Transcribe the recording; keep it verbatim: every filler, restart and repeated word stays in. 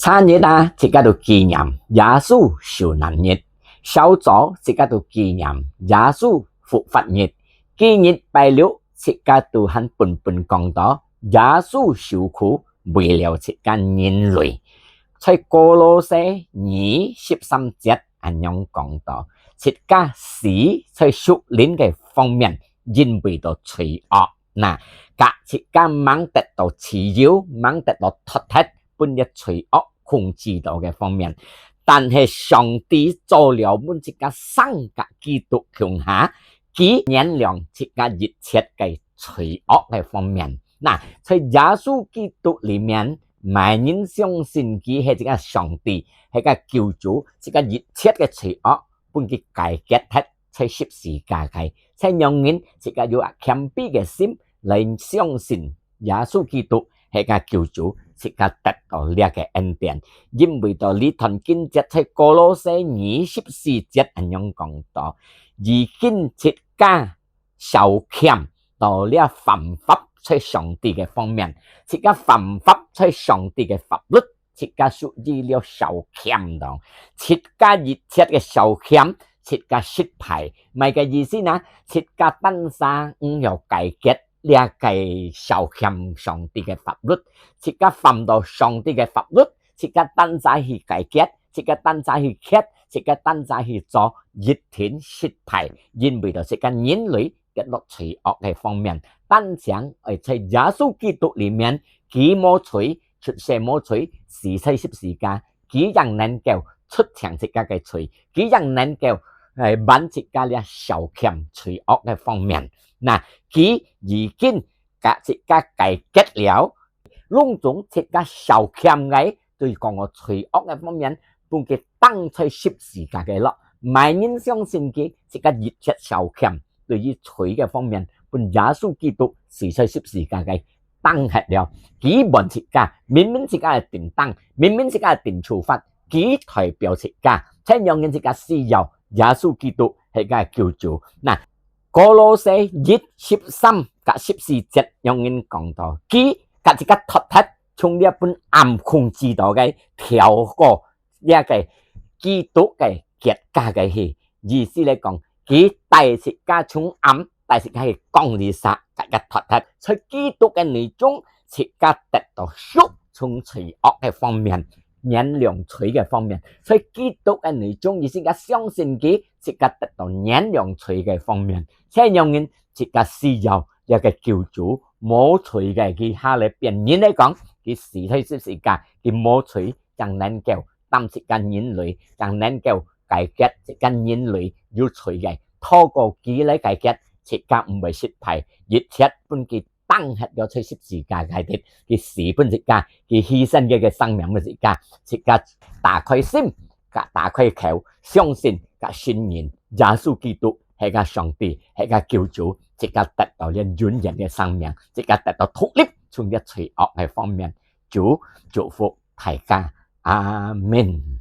昨日啊，自家都紀念耶穌受難日；韶早，自家都紀念耶穌復活日；今日拜六，自家都還本本講到耶穌受苦，為了自家人類。在歌羅西二十三節恁樣講到，自家死在屬靈个方面，因為到罪惡。那，甲自家吂得到自由，吂得到脫忒，分這罪惡控制到个方面。但係上帝做了分自家生甲基督共下，佢原諒自家一切个罪惡个方面。那，在耶穌基督裡面，每人相信佢係自家上帝，係个救主，自家一切个罪惡分佢解決忒，在十字架个。在讓人自家有謙卑个心來相信耶穌基督係个救主，自家得到這个恩典。因為到這段經節在歌羅西二十四節恁樣講到，如今自家消謙到這犯法在上帝个方面，自家犯法在上帝个法律，自家屬於了消謙咯。自家一切个消謙，自家失敗，麼个意思呢？自家單儕毋曉解決這个消謙上帝个法律，自家犯到上帝个法律，自家單儕去解決，自家單儕去歇，自家單儕去做，一定失敗，因為到自家人類跌落罪惡个方面，單淨愛在耶穌基督裡面，佢無罪，出世無罪，死在十字架，佢正能夠出淨自家个罪，佢正能夠，呃，還自家這消謙罪惡个方面。那，佢已經甲自家解決了，攏總自家消謙个，對講个罪惡个方面，分佢釘在十字架个咯。麼人相信佢，自家一切消謙，對於罪个方面，分耶穌基督死在十字架个 釘忒了。佢換自家，明明自家係頂釘，明明自家係頂處罰，佢代表自家，在讓人自家需要耶穌基督係个救主。那，歌羅西一十三甲十四節讓人講到，佢甲自家脫忒，從這本暗控制到个，跳過這个基督个結界个去。意思來講，佢帶自家從暗，帶自家去光裡儕，甲自家脫忒。在基督个內中，自家得到贖，從罪惡个方面，原諒罪个方面。在基督个內中，意思自家相信佢，自家得到原諒罪个方面。這樣人自家需要這个救主，無罪个，佢下來變人來講，佢死在十字架，佢無罪，正能夠擔自家人類，正能夠解決自家人類有罪个，透過佢來解決，自家毋會失敗，一切分佢釘忒了在十字架个底，佢死分自家，佢犧牲佢个生命分自家，自家打開心，甲打開口，相信甲信任耶穌基督係个上帝，係个救主，自家得到了永遠个生命，自家得到脫離從這罪惡个方面。主祝福大家，阿們。